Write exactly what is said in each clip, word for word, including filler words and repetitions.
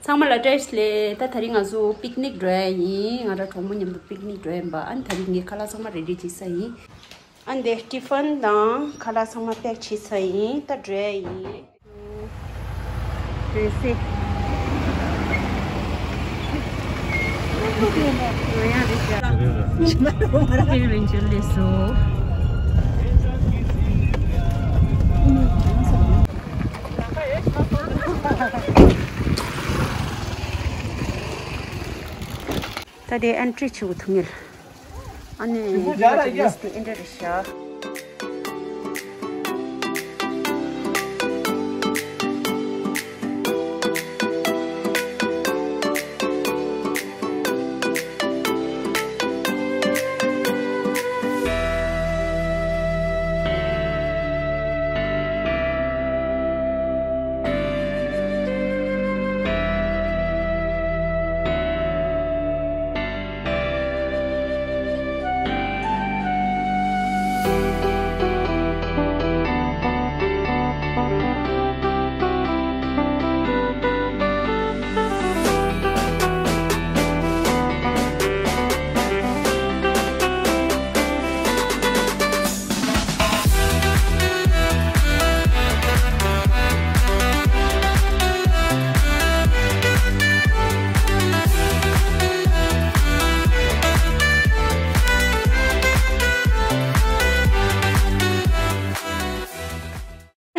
ཚང་མ་ལ་བཀྲ་ཤིས་བདེ་ལེགས། ད་དེ་རིང་ང་ཚོ་པིག་ནིག་འགྲོ་ཡ་ཡིན། ང་རང་གྲོགས་མོ་མཉམ་དུ་པིག་ནིག་འགྲོ་ཡ་ཡིན་པ། ཨ་ནི་དེ་རིང་ངས་ཁ་ལག་ཚང་མ་རེ་ཌི་བྱེད་ས་ཡིན། ཨ་ནི་དེ་ཊི་ཕན་དང་ཁ་ལག་ཚང་མ་པེག་བྱེད་ས་ཡིན། ད་འགྲོ་ཡ་ཡིན། འགྲོ་སྲིད། ང་ཡང་རེད་ཤག་ཧིལ་ཝེན་ཇར་སླེབས་སོང་། ད་དེ་ཨེན་ཊི་རི་བྱེད་དགོས་ཐུག་ངེར། ཨ་ནི་ཡིག་ཆ་ལིས་ཊི་དེ་འདྲ་རེད་ཤག་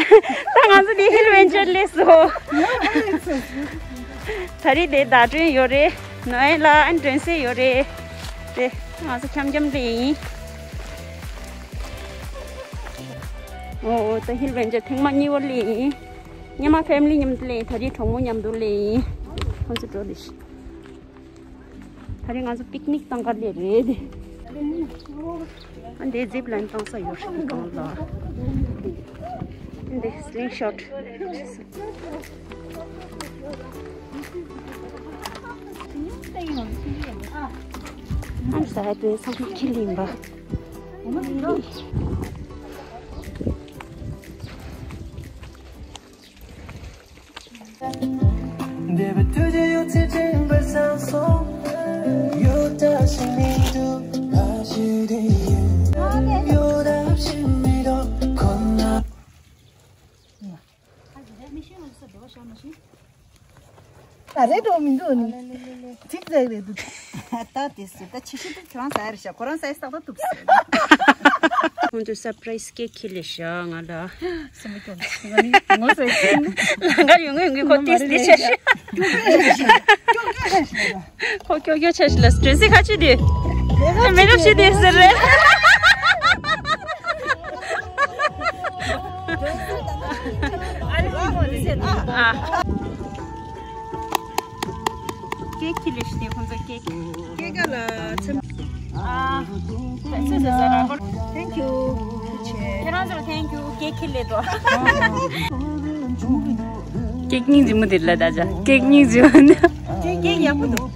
ད་ང་ཚོ་འདི་ཧིལ་ཝེན་ཇར་སླེབས་སོང་། ད་རེས་དེ་བརྡ་སྤྲོད་ཡོད་རེད། ནོ་ཨེ་ལ་ཨན་སྒྲོན་གསལ་ཡོད་རེད། དེ་ང་ཚོ་འཆམ་འཆམ་སླེབས་ཡིན། འོ་འོ། ད་ཧིལ་ཝེན་ཇར་ཐེངས་མ་གཉིས་པ་སླེབས་ཡིན། སྔོན་མ་ཕེ་མི་ལི་མཉམ་དུ་སླེབས་ཡིན། ད་རེས་གྲོགས་མོ་མཉམ་དུ་སླེབས་ཡིན། ཁོང་ཚོ་འགྲོ་དེ་ཤི། ད་རེས་ང་ཚོ་པིག་ནིག་བཏང་ག་སླེབས་རེད། ཨ་འདི་ཛིབ་ལའིན་བཏང་ས་ཡོད་ཤག་གང་ལ། ཨ་འདི་སི་ལིང་ཤོཊ། ཨ་ས་ཧ་དེ་ས་ཁུལ་ཁྱི་ལིང་པ། འདས་པའི་དུས་ཀྱི་ཡོད་ཚད་དྲན་པར་བསམ་སོང་། ཡོད་དག་ཞིག་མི་འདུག་ཕ་ཤི་དེ་ཡིན། ཡོད་དག་ཞིག་མི་འདུག་ཁོ་ན། ད་རེད་འགྲོ་མི་འདུག་ནི། ཚིག་ཚིག་རེད་འདུག་ད་དེ་སུ་ད་ཆི་ཤི་དུ་ཁྱོད་རང་ཟ་ཡ་རེད་ཤག་ཁོ་རང་ཟ་ཡ་སྟག་ད་ཐུབ་སོང་། ཁོང་ཚོས་སར་པ་རའི་སི་ཀེག་ཁྱེར་སླེབས་ཤག་ང་ལ། སེམས་པ་སྐྱོ་ང་ནི་ངོ་ཟ་ཡ་ཁྱེར་ནི། ལང་ཀར་ཡོང་གི་ཡོང་གི་ཁོ་ཏིས་ཏིས་ཆ་ཤི། ཁོ་ཀྱོ་ཀྱོ་ཆ་ཤི་ལ་སི་ཏྲེ་སི་ཁ་ཆུ་དེ། མེ་རབ་ཆུ་དེ་ཟེར་རེད། ཨ། ཀེག་ཁྱེར་སླེབས་ཤག་ཁོང་ཚོ་ཀེག་ཀེག་ག་ལ་ཚེམ། ཨ། ཚེ་ཚེ་ཚེ་ར་བར། Thank you། ཁྱེད་རང་ཚོར་thank you། ཀེག་ཁྱེར་སླེབས་འདུག་ཀེག་སྙིང་རྗེ་མོ་དེ་ལ་ད་ཅག་ཀེག་སྙིང་རྗེ་མོ་ནི། ཀེག་ཀེག་ཡག་པོ་འདུག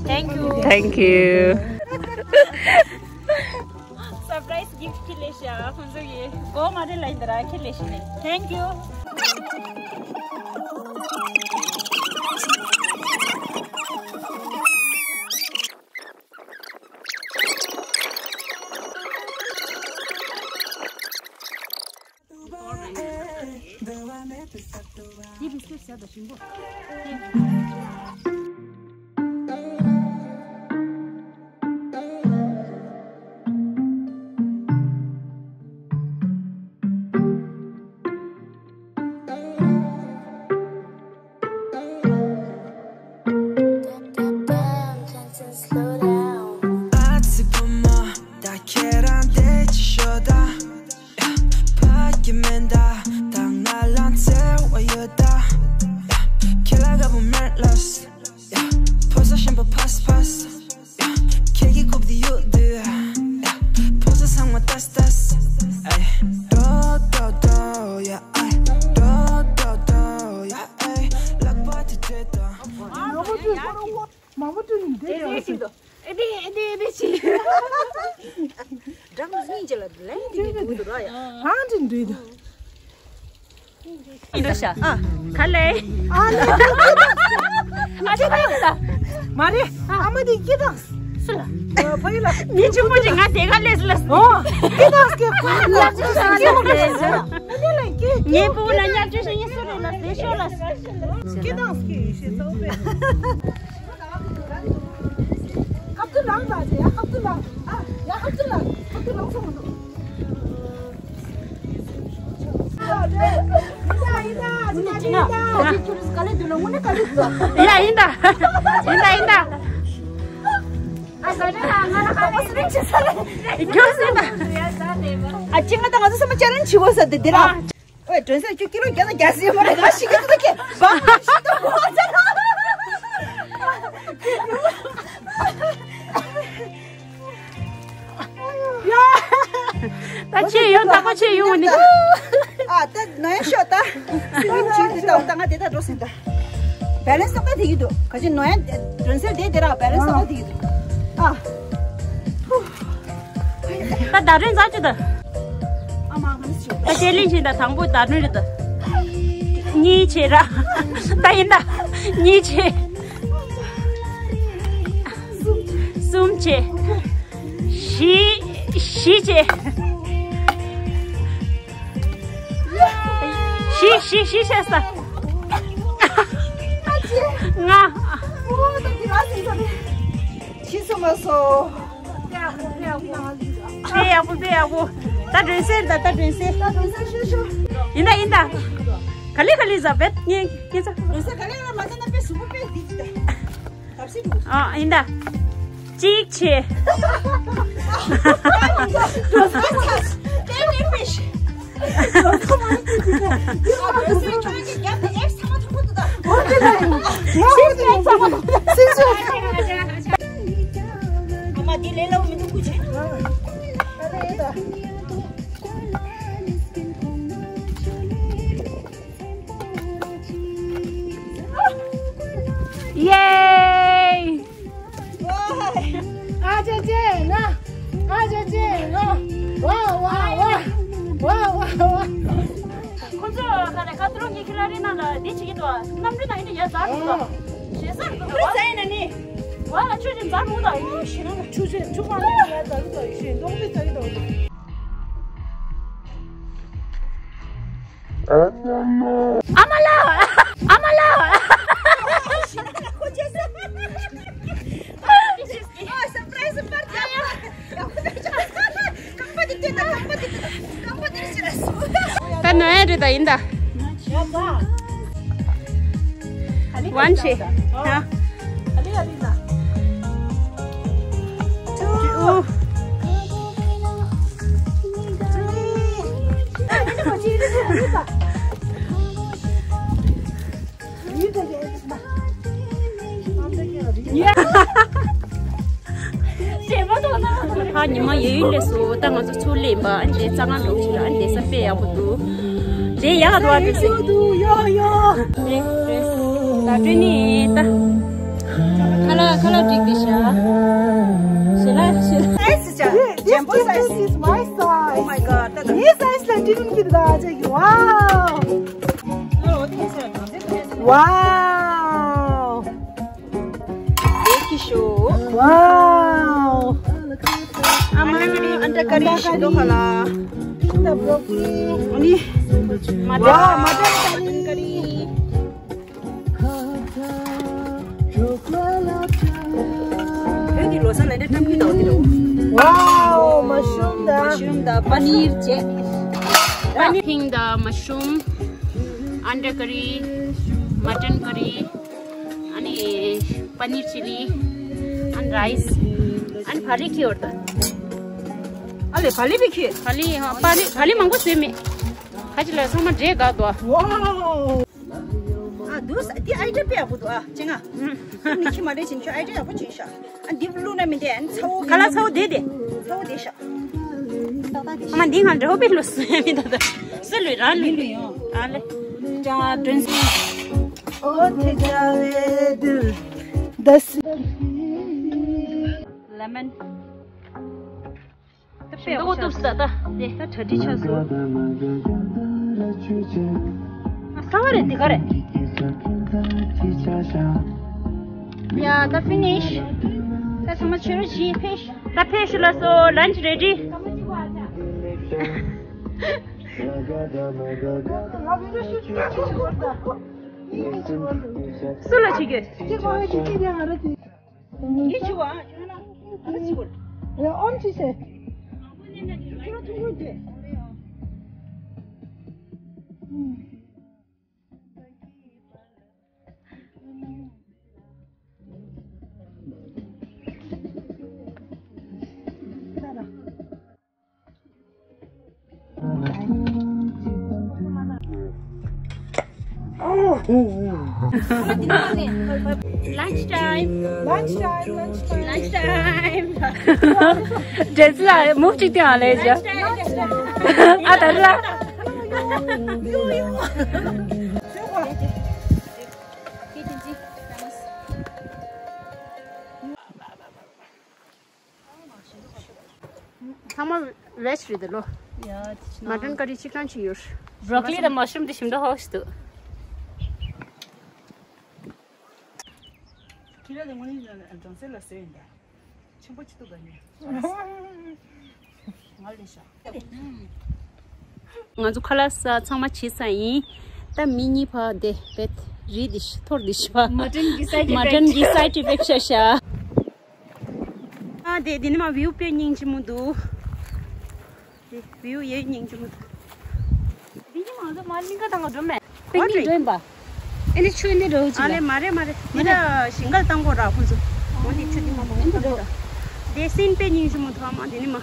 Thank you། Thank you། སར་པ་རའི་སི་གིཕ་ཊི་ཁྱེར་སླེབས་ཤག་ཁོང་ཚོ་གིས་གོ་མ་རེད་ལ་ཡིན་ད་ར་ཁྱེར་སླེབས་ཤག་ནས། Thank you། ཕ་གི་མེ་མདའ་དང་ང་ལ་འཚེ་བ་ཡོད་ད། ཁྱེད་ལ་དགའ་པོ་མེད་ལགས། ཕོ་གསར་གཞན་པ་ཕ་སི་ཕ་སི། ཁྱེད་ཀྱི་རྐུབ་དེ་གཡུག་དུས། ཕོ་གསར་ཚང་མ་ཏས་ཏས། ཨེ། ཏོ་ཏོ་ཏོ་ཡ་ཨེ། ཏོ་ཏོ་ཏོ་ཡ་ཨེ། ལག་པ་དེ་བྲེས་དང་། མང་པོ་བྲིས་ཡིན་དེ་རེད་ཟེར། ཨེ་དེ་ཨེ་དེ་ཨེ་དེ་ཅི། སྒྲ་མི་སྙིང་རྗེ་ལ་ལན་དེ་གི་འདུག་འདུག་ར་ཡ། ཧང་དེ་འདུག་འདུག་ཡིན་འགྲོ་ཤག་ཨ། ག་ལེ། ཨ་ལེ། ཨ་ཅེ་ད་ཡིན་ད། མ་རེད། ཨ་མ་དེ་སྐྱིད་དང་། སུ་ལ། ཕ་ཡུལ་ལ། མི་ཆུང་མོ་ཅིག་ང་དེ་ག་ལས་ལ། ཨོ། སྐྱིད་དང་སྐྱིད་ཁོ་ལ་སྐྱིད་ཁོ་ལ། ངའི་བུ་ལ་ཉར་ཆུ་ཤིང་སུ་རེད་ལ་དེ་ཤོ་ལ། སྐྱིད་དང་སྐྱིད་ཤེས་ཚོགས་པས། ཁབ་ཏུ་ལངས་ད་ཅེ་ཡ། ཁབ་ཏུ་ལངས། ཨ་ཡ། ཁབ་ཏུ་ལངས། ཁབ་ཏུ་ལངས་སོང་། ཡ་ཡིན་ད། ཡིན་ད་ཡིན་ད། ཡིན་ད་ཡིན་ད། ཨ་ཅེ་ང་དང་ང་ཚོ་སེམས་པ་ཅ་རན་ཆི་གོ་ས་དེ་དེ་ར། ཨོའི་སྒྲོན་གསལ་ཁྱོད་ཀི་ལོ་བརྒྱ་དང་བརྒྱ་ཟིན་མ་རེད། ང་ཞིག་གི་ཚོད་ཀྱི་བ་ཞིག་ཏུ་གོ་ཚ་ན། ད་ཆེ་ཡོང་། ད་ཁོ་ཆེ་ཡོང་ནི། ཨ་ད་ནོ་ཡ་ཤོ་ད། སི་ཝིང་བྱེད་དུ་ད། ད་ང་དེ་ད་འགྲོ་ཟིན་ད། བེ་ལེན་སི་ཏག་ཏག་དེ་གི་འདུག་ག་ཅི་ནོ་ཡ་སྒྲོན་གསལ་དེ་དེ་ར་བེ་ལེན་སི་ཏག་ཏག་དེ་གི་འདུག་ཨ། ད་ཟླ་སྒྲོན་རྩ་ཆུ་ད། ཨ་མ་གང་ཞིག་ད་ཅེ་ལིན་ཆེ་ད་དང་པོ་ཟླ་སྒྲོན་རེད་ད། གཉིས་ཆེ་ར། ད་ཡིན་ད། གཉིས་ཆེ། གསུམ་ཆེ། བཞི། བཞི་ཆེ། བཞི་བཞི་བཞི་ཆེ་ས། ལྔ། ཤི་སོང་མ་སོང་། དཔེ་ཡག་པོ། དཔེ་ཡག་པོ། ད་སྒྲོན་གསལ་ད། ད་སྒྲོན་གསལ། ད་སྒྲོན་གསལ་ཤོད་ཤོད། ཡིན་ད་ཡིན་ད། ག་ལེ་ག་ལེ་ཟ་བེད་ངས་ངས་ཟ། སྒྲོན་གསལ་ག་ལེ་ལ་མ་ཟ་ན་དཔེ་གཟུགས་པོ་དཔེ་འདི་འདི་ད། ཨ་ཡིན་ད། གཅིག་ཆེ། སྒྲོན་གསལ་ད། ཡེ། ཨ་ཅེ་ཅེ་ང་། ཨ་ཅེ་ཅེ་ང་། ཝ་ཝ་ཝ། ཝ་ཝ་ཝ། ཁོ་ཚོ་ག་ལེ་ཁ་ཐུ་རོ་ངེ་ཁི་ལ་རི་ན་ལ་འདི་བྱེད་ཀྱི་འདུག་གནམ་གྲུ་ནང་ཡིན་ན་ཡ་ཛར་འདུག་ཞེ་ས་འདུག་ཟ་ཡིན་ན་ནི། ཝ་ལ་ཆུ་ཆེན་ཛར་འདུག་ད་ཡིན་ཞེ་ན་ཆུ་ཆེན་ཆུ་ཁ་ནས་ཡ་ཛར་འདུག་ཞེ་འདུག་མི་ཛར་གྱི་འདུག་ཨ་མ་ལགས། ཨ་མ་ལགས། ད་ནོ་ཡ་རེད་ད་ཡིན་ད། ཝན་ཆེ། ཧ། ཨུ། ཧ་ཉི་མ་ཡོད་ཡོད་ལས་སོ། ད་ང་ཚོ་ཚུར་སླེབས་པ་འདྲེ་རྩ་ཁང་འགྲོ་ཆེ་ལ་འདྲེ་ས་དཔེ་ཡག་པོ་འདུག་འདྲེ་ཡག་འདུག་ཨ་འདྲེ་ས། ཡོ་ཡོ། ད་སྤྲོད་ནི་ད། ཁ་ལག་ཁ་ལག་འགྲིག་གི་ཤ། ཞེ་ལ་ཞེ་ལ། སའི་ཛི་ཅག་ཇེམ་བོ་སའི་ཛི། This is my size. Oh my god. ངའི་སའི་ཛི་ལ་འགྲིག་གི་འདུག་ཨ་ཅག་གི། ཝའོ། ཝའོ། ཝའོ། ཨ་མ་ཨན་ཏྲ་ཀ་རི་ཤིང་ཏོག་ཁ་ལ། ཨ་ནི། མ་ཏྲ་ཀ་རི། བོད་ཀྱི་ལོ་གསར་ལ་འདྲ་ཀྲམ་ཀི་དང་འདི་རུ། ཝའོ། མ་ཤུམ་དང་། མ་ཤུམ་དང་པ་ནིར་བཅས། པ་ནིར་ཧིང་དང་མ་ཤུམ། ཨན་ཏྲ་ཀ་རི། མ་ཏན་ཀ་རི། ཨ་ནི་པ་ནིར་ཅི་ལི། ཨན་རའི་སི། ཨན་བ་ལི་ཁི་ཡོད་ད། ཨ་ལེ་བ་ལི་བི་ཁི། བ་ལི་ཧ་བ་ལི་བ་ལི་མང་པོ་བཟོས་མེད། ཁ་ཅིག་ལ་ཚང་མ་འདྲེས་དགའ་དོ། ཝའོ། ཨ་འདུག་ས་འདི་ཨའི་ཌི་ཡ་དཔེ་ཡག་པོ་འདུག་ཨ་ཅེ་ང་། ཨུམ། ཁྱི་མ་རེད་ཅིང་ཁྱོད་ཨའི་ཌི་ཡ་ཡག་པོ་ཅིག་ཤག་ཨ་འདི་བླུགས་ན་མི་འདི་ཨ་ནི་ཚ་བོ་ག་ལ་ཚ་བོ་དེ་དེ། ཚ་བོ་དེ་ཤག་ཨ་མ་འདི་ང་འདྲ་བོ་དཔེ་ལོ་སུ་ཡ་མི་འདུག་ད་སུ་ལུས་རང་ལུས་ལུས་ཡོང་ཨ་ལེ། ཅ་དྲོན་སི། ཨོ་ཐེ་ཅ་ཝེ་དུ་དཱ་སི། ལེ་མོན། ད་དཔེ་ཡག་པོ་ཆགས་སོང་། ད་གྲ་སྒྲིག་ཆགས་སོང་། ག་རེ་འདི་ག་རེ། ཡ་ད་ཕི་ནིཤ། ད་ཚང་མ་ཕྱི་རུ་ཕྱིན་ཕེབས། ད་ཕེབས་ཤིག་ལགས་སོ། ལན་ཆི་རེ་ཌི། སུ་ལ་བྱེད་ཀྱི། ཡིད་ཆེས་པ། ཨ་ནི་ཆེས་པ། ཨོམ་ཆེས་སེ། ཁྱོད་ཐུག་ཐུག་དེ། Lunch time. Lunch time, lunch time. Lunch time. Dress la move chik tiang le ja. Lunch time. A da la. ཚང་མ་བེཇ་རེད་དེ་ལོ། ཡ། མ་ཊན་ཀ་རི་གཅིག་རང་ཅིག་ཡོད། བྷྲོ་ཀོ་ལི་དང་མ་ཤུ་རུམ་དེ་ཞིམ་འདྲ་ཧོ་ཞིག་འདུག་ཁྱི་ར་དེ་ངོ་ནི་སྦྲང་རྩི་ལ་ཟོས་ཡིན་ད། ཆེན་པོ་ཅིག་འདུག་ག་ནི། ང་ལས་ཤ། ང་ཚོ་ཁ་ལག་ཟ་ཚང་མ་བྱས་ཚར་ཡིན། ད་མི་གཉིས་ཕར་བསྡད་བེད་རི་དེ་ཤི་ཐོར་དེ་ཤི་བ། མ་ཊན་གྱི་སའི་ཌི་ཨི་ཕེག་ཊི། མ་ཊན་གྱི་སའི་ཌི་ཨི་ཕེག་ཊི་ཤ་ཤ། ཨ་དེ་དེ་ནི་མ་བིའུ་དཔེ་སྙིང་རྗེ་མོ་འདུག་དེ་བིའུ་ཡེ་སྙིང་རྗེ་མོ་འདུག་དེ་ནི་ང་ཚོ་མ་གླིང་ག་དང་ག་འགྲོ་མེད། པིག་ནིག་འགྲོ་ཡིན་པ། ཨེ་ནི་ཆུ་ནི་འགྲོ་ཅི་ཨ་ལེ་ལ། མ་རེད་མ་རེད། མ་འདི་རེད། ད་ཞིང་ཁ་བཏང་གོ་ར་ཁོང་ཚོ། འོ་ནི་ཆུ་འདི་མ་མ་ཨེ་འདི་འགྲོ་འགྲོ། དེ་སིན་དཔེ་སྙིང་རྗེ་མོ་འདུག་ཨ་མ་འདི་ནི་མ།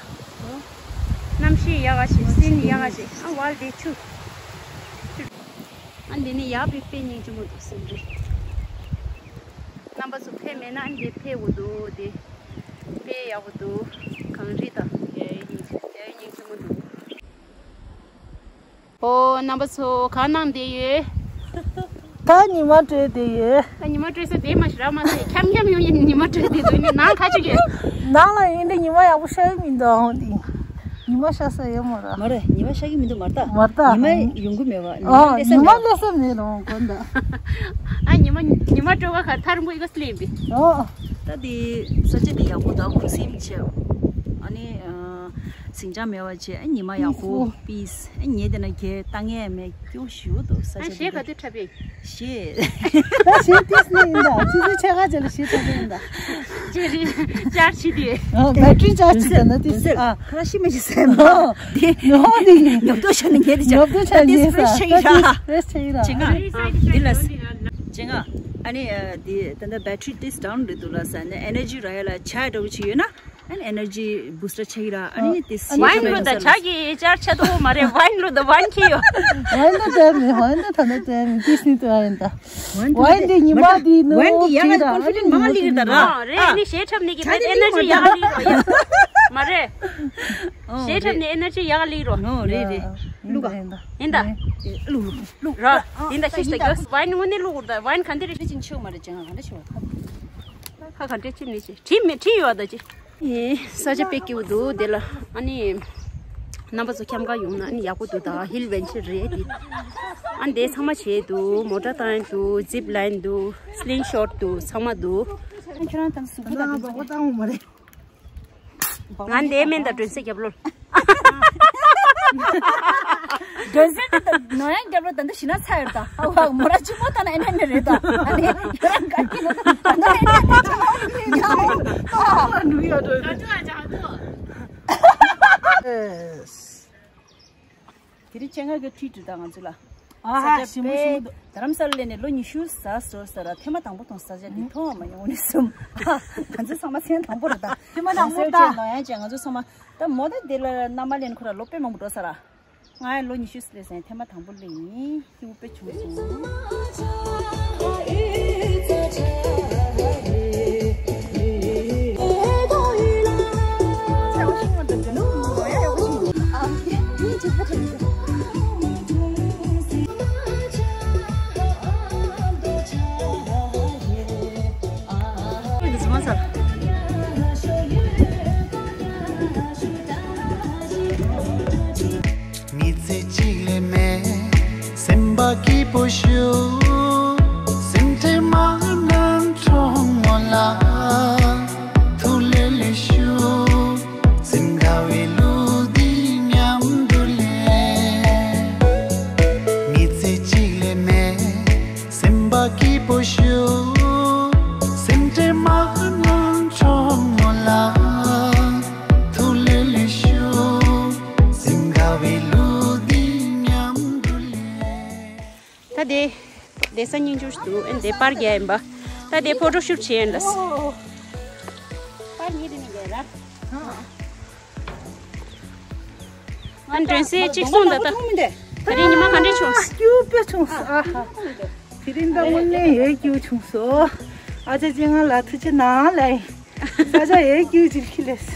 གནམ་གཤིས་ཡག་ག་ཞིག་སིན་ཡག་ག་ཞིག་ཨ་ཝལ་དེ་ཆུ། ཨ་འདི་ནི་ཡག་པའི་དཔེ་སྙིང་རྗེ་མོ་འདུག་སིན་རེད། རྣམ་པ་ཚོ་ཕེབས་མེད་ན་ཨ་འདི་ཕེབས་འོ་འདུག་དེ། དཔེ་ཡག་པོ་འདུག་གངས་རི་དང་ཡ་ཡ་སྙིང་རྗེ་མོ་འདུག་ཨོ་རྣམ་པ་ཚོ་གང་གནང་བསྡད་ཡོད། ད་ཉི་མ་དྲོས་བསྡད་ཡོད། ད་ཉི་མ་དྲོས་ས་བསྡད་མ་ཤི་ར་མ་ཟེར་འཁྱམ་འཁྱམ་ཡོང་ཡིན། ཉི་མ་དྲོས་བསྡད་འདུག་ནི་ནང་ཁ་ཅིག་ཡོད། ནང་ལ་ཡིན་དེ་ཉི་མ་ཡག་པོ་ཤར་གི་མི་འདུག་ཨང་དེ། ཉི་མ་ཤར་ས་ཡོད་མ་ར། མ་རེད། ཉི་མ་ཤར་གི་མི་འདུག་མ་རེད་ད། མ་རེད་ད། ཉི་མ་ཡོང་གི་མེད་བ། ཨ་ཉི་མ་ཉི་མ་སླེབས་ས་མེད་རོང་གོན་ད། ཨ་ཉི་མ་ཉི་མ་དྲོ་བ་ག་ཐར་མགོ་ཡི་ག་སླེབས་པས། ཨོ། ད་དེ་ས་ཆ་དེ་ཡག་པོ་འདུག་ཁུ་སིམ་ཆེ། ཨ་ནི་ཨ། ཟིང་ཆ་མེད་པ་བྱས་ཨ་ཉི་མ་ཡག་པོ་པིས་ཨ་ཉེ་དེ་ན་གས་ལྟ་ངས་མེད་སྐྱོ་ཞུ་འདུག་ས་ཨ་ཆ་གཞས་ག་དེ་དུས་འཁྲབ་པས། གཞས། ད་གཞས་ཏིས་ནི་ཡིན་ད་ཆུ་ཚོད་ཕྱེད་ཀ་ཅིག་ལ་གཞས་འཁྲབ་པ་ཡིན་ད། ཅེ་རི་ཅར་ཆི་དེ། ཨ་བེ་ཏྲི་ཅར་ཆི་ད་ན་ཏིས་ཨ། ཁ་ཤི་མ་ཤི་སེམས་ཨ། དེ་ནོ་དེ་ཉོབ་ཏོ་ཤ་ནི་ཉེ་དེ་ཅ་ཉོབ་ཏོ་ཤ་ཏིས་ནི་ས་ཕེས་ཆ་ཡི་ར། ཏིས་ཕེས་ཆ་ཡི་ར། ཅེ་ང་། འདི་ལ། ཅེ་ང་། ཨ་ནི་དེ་ད་ད་བེ་ཏྲི་ཏིས་ཌའུན་རེད་འདུག་ལ་ས་ནི་ཨེ་ནར་ཇི་ར་ཡ་ལ་ཆ་འདྲ་བོ་ཅིག་ཡོད་ན། ཨ་ནི་ཨེ་ནར་ཇི་བུ་སི་ཊར་ཆགས་ཀྱི་ར། ཨ་ནི་དེ་སི་ཝའིན་ལོ་ད་ཆགས་ཀྱི་ཅར་ཆགས་དོ་མ་རེད། ཝའིན་ལོ་ད་ཝའིན་ཁྱི་ཡོད། ཝའིན་ད་དེ་མི་ཝའིན་ད་ད་ན་དེ་མི་ཏིས་ནི་དུ་ཨ་ཡིན་ད། ཝའིན་དེ་ཉི་མ་དེ་ནོ་ཝའིན་དེ་ཡ་ང་ཀོན་ཕི་ཌེན་མ་ལི་རེད་ད་ར། ཨ་རེད། ཨ་ནི་གཞས་འཁྲབ་ནི་གི་ཨེ་ནར་ཇི་ཡག་ལི་རོ་ཡ། མ་རེད། གཞས་འཁྲབ་ནི་ཨེ་ནར་ཇི་ཡག་ལི་རོ། ནོ་རེད་རེད། ལུག་ཡིན་ད། ལུག་ལུག་ལུག་ར། ཡིན་ད་ཤི་སྟེ་གི་ཝའིན་དངོས་གནས་ལུག་ར་ད། ཝའིན་ག་འདི་རེད། ཅིན་ཆེ་བ་མ་རེད། ཅང་ག་འདྲ་ཆེ་བ། ཁ་ག་འདྲ་ཅིན་ནི་ཆེ་དྲི་མི་དྲི་ཡོད་ད་ཅི། ཡིན། ས་ཆ་དཔེ་སྐྱིད་པོ་འདུག་དེ་ལ་ཨ་ནི་རྣམ་པ་ཚོ་འཁྱམ་ག་ཡོང་ན་ཨ་ནི་ཡག་པོ་འདུག་ད་ཧིལ་ཝེན་ཆར་རེད་དེ། ཨ་ནི་དེ་ཚང་མ་བྱས་འདུག་མོ་ཊ་བཏང་ཡ་འདུག་ཛིབ་ལའིན་འདུག་སི་ལིང་ཤོཊ་འདུག་ཚང་མ་འདུག་ཁྱོད་རང་དང་སུ་གུ་དང་ང་འདི་མེན་ད་སྒྲོན་སེ་རྒྱབ་ལོ། སྒྲོན་སེ་དེ་ནོ་ཡང་རྒྱབ་ལོ་ད་འདི་ཞི་ན་ཚ་ཡོད་ད། ཨ་བ་མོ་ར་ཅི་མོ་ད་ན་ཨེ་ན་ནི་རེད་ད། ཨ་ནི་ཡོ་རང་ག་གི་ལོ་ད་ད་ཨེ་ན་ནི་ཅི་མོ་ནུ་ཡོད་ད། དེ་རིང་ཆེད་མངགས་ཀྱི་ཁྲིད་དུ་དང་ང་ཚོ་ལ། ཨ་ཧ། ས་ཆ་ཞིམ་པོ་དཔེ་ཞིམ་པོ་འདུག་རྡ་རམ་ས་ལ་ནས་ལོ་ཉི་ཤུ་ཟ་སོ་ཟ་ར་ཐེངས་མ་དང་པོ་མཐོང་ས་ཆ་འདི་མཐོང་བ་མ་ཡོང་ནི་གསུམ། ང་ཚོ་ཚང་མ་ཐེངས་དང་པོ་རེད་ད། ཐེངས་མ་དང་པོ་ད། ནོ་ཡང་ཅན་ང་ཚོ་ཚང་མ་ད་མོ་ད་འདི་ལ་མནའ་མ་ལེན་ཁོ་ར་ལོ་དཔེ་མང་པོ་འགྲོ་ས་ར། ང་ཡང་ལོ་ཉི་ཤུ་སླེབས་ཟིན་ཐེངས་མ་དང་པོ་སླེབས་ཡིན། སྐྱིད་པོ་དཔེ་བྱུང་སོང་། མི་ཚེ་གཅིག་ལས་མེད། སེམས་པ་སྐྱིད་ པོ་ཞུ། སེམས་ཁྲལ་མ་གནང་གྲོགས་མོ་ལ། ཐུགས་ལས་ལས་ཞུ། སེམས་དགའ་བའི་ལུས་འདི་མཉམ་དུ་ལེན། མི་ཚེ་གཅིག་ལས་མེད། སེམས་པ་སྐྱིད་པོ་ཞུ། སེམས་ཁྲལ་མ་གནང་གྲོགས་མོ་ལ། ཐུགས་ལས་ལས་ཞུ། སེམས་དགའ་བའི་ལུས་འདི་མཉམ་དུ་ལེན། ད་དེ་བསྡད་ས་སྙིང་རྗེ་ཞིག་འདུག་ཨེ་འདི་པར་རྒྱག་ཡིན་པ། ད་དེ་ཕོ་ཊོ་ཤུཊ་བྱས་ཡིན་ལ། པར་ཉིད་དེ་མི་རྒྱག་ར། ཨ་མགྲོན་གསལ་གཅིག་གསུངས་ད་ད། ད་རིང་ཉི་མ་ག་འདྲས་བྱུང་། སྐྱིད་པོ་བྱུང་སོང་། ཨ་ཧ། དེ་རིང་ད་དངོས་གནས་ཡོད་སྐྱིད་པོ་བྱུང་སོང་། ཨ་ཅག་ཅིག་ང་ལ་ཐུགས་རྗེ་གནང་ལ། ས་ཆ་ཡོད་སྐྱིད་པོ་ཅིག་ཁྱི་ལས།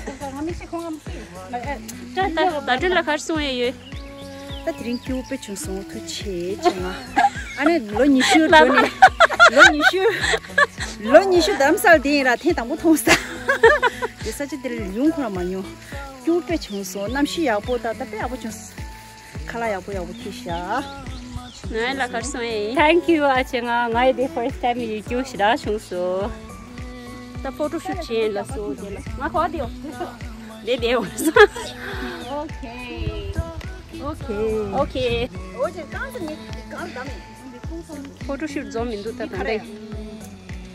ད་ད་ད་དྲིན་ལ་གར་སོང་ཡས་ཡོད། ད་དེ་རིང་སྐྱིད་པོ་བྱུང་སོང་། ཐུགས་རྗེ་ཆེ་ང་། ཨ་ནི་ལོ་ཉི་ཤུ་འགྲོ་ནས་ལོ་ཉི་ཤུ་ལོ་ཉི་ཤུ་དྷ་རམ་ས་ལ་དེ་ཡིན་ར་ཐེངས་དང་པོ་མཐོང་ས། དེ་ས་ཆ་དེར་ཡོང་ཁོ་རང་མ་མྱོང་། སྐྱིད་པོ་བྱུང་སོང་། གནམ་གཤིས་ཡག་པོ་དང་ད་དཔེ་ཡག་པོ་བྱུང་སོང་། ཁ་ལག་ཡག་པོ་ཡག་པོ་ཁྱེར་ཤག་ང་ལ་གར་སོང་ཨེ། Thank you ཨ་ཅེ། ང་ང་ཡི་དེ་first time ཡོད་སྐྱིད་པོ་ཞེ་དྲག་བྱུང་སོང་། ད་ཕོ་ཊོ་ཤུཊ་བྱས་ལ་སོ་དེ་ལ་ང་གོ་དེ་ཡོད། དེ་དེ་ཡོད། Okay okay okay okay ཕོ་ཊོ་ཤུཊ་འཛོམས་མི་འདུག་ད་ད་ལྟ།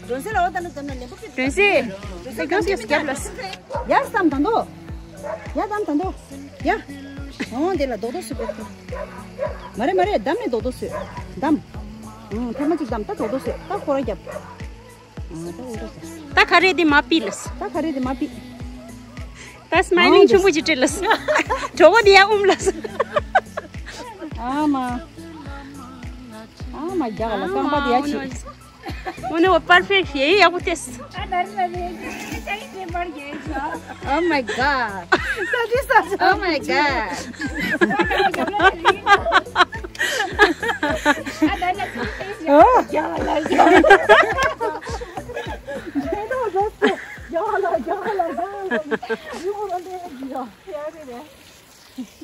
སྒྲོན་གསལ་ལ་འོ་ད་ནི་འཛོམས་ན་ལེན་པོ་ཕེབས། སྒྲོན་གསལ། སྒྲོན་གསལ་གང་ཞིག་རྒྱབ་ལ། ཡར་བསམ་ད་འདོ། ཡར་བསམ་ད་འདོ། ཡ། འོང་དེ་ལ་རྡོག་རྡོག་བཟོས་པའི། མ་རེད་མ་རེད། བསྡམས་ནས་རྡོག་རྡོག་བཟོས། བསྡམས། ཨང་ཐེངས་མ་གཅིག་བསྡམས། ད་རྡོག་རྡོག་བཟོས། ད་ཁོ་ར་རྒྱབ། ཨང་ད་འོ་འདྲ་བཟོས། ད་ཁ་རས་དེ་མ་ཕུད་ལ། ད་ཁ་རས་དེ་མ་ཕུད། ད་སྨའི་ལིང་ཆུང་པོ་ཅིག་སྤྲད་ལ། གྲོགས་པོ་དེ་ཡར་ཨུམ་ལ། ཨ་མ། ཨ་མ་རྒྱག་ལ་རྐང་པ་དེ་ཡར་ཕྱིན། འོ་ན་འོ་perfect ཡེ་ཡག་པོ་ཏེས། Oh my god. Oh my god.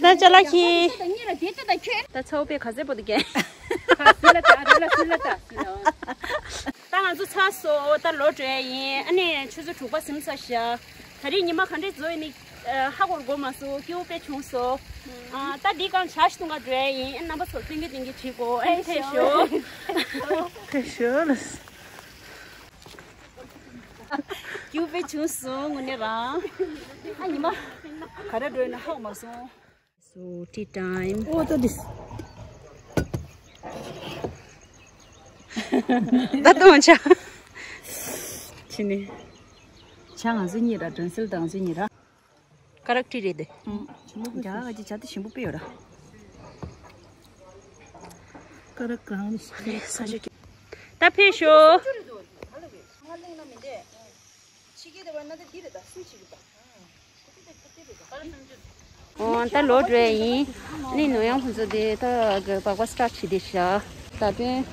ད་ཅ་ལག་ཁྱེར། ད་ཚ་བོ་པས་ག་ཚད་པོ་འདུག་གས། ད་ང་ཚོ་ཚར་སོང་། ད་ལོག་འགྲོ་ཡ་ཡིན། ཨ་ནི་ཆུ་ཚོད་དྲུག་པ་ཟིན་ཚར་ཤག་ད་རེས་ཉི་མ་ག་འདྲས་བཟོས་ཡིན་ནི་ཧ་གོ་གོ་མ་སོང་། སྐྱིད་པོ་དཔེ་བྱུང་སོང་། ཨ་ད་འདི་གང་ཇ་ཞིག་འཐུང་ག་འགྲོ་ཡ་ཡིན། རྣམ་པ་ཚོར་སྟོན་གི་སྟོན་གི་བྱེད་དགོས། ཨེ་ཕེབས་ཤོག་ཕེབས་ཤོག་ལ། སྐྱིད་པོ་དཔེ་བྱུང་སོང་དངོས་གནས་རང་། ཨ་ཉི་མ་ག་རེ་འགྲོ་ཡིན་ན་ཧ་གོ་མ་སོང་། So tea time. Oh, that is. ད་དུང་ཆ། ཕྱི་ནས། ཆ་ང་ཚོ་གཉིས་ར། སྒྲོན་གསལ་དང་ང་ཚོ་གཉིས་ར། ཀ་རག་ཊི་རེད་དེ། ཨང་། ཞིམ་པོ་དཔེ། ཇ་ག་ཅི་ཇ་དེ་ཞིམ་པོ་དཔེ་ཡོད་ར། ཀ་རག་གང་ས་ཞིག་ད་ཕེབས་ཤོག་ཕྱི་རྒྱལ་དེ་བ་ན་དེ་འདི་རེད་ད། སུ་ཞིག་རེད་ད། ཨོ་ད་ལོག་འགྲོ་ཡ་ཡིན། ནི་ནོ་ཡང་ཁོང་ཚོ་དེ་ད་ག་པ་སི་ཊར་ཊི་བྱེད་དེ་ཤག་ད་དོན།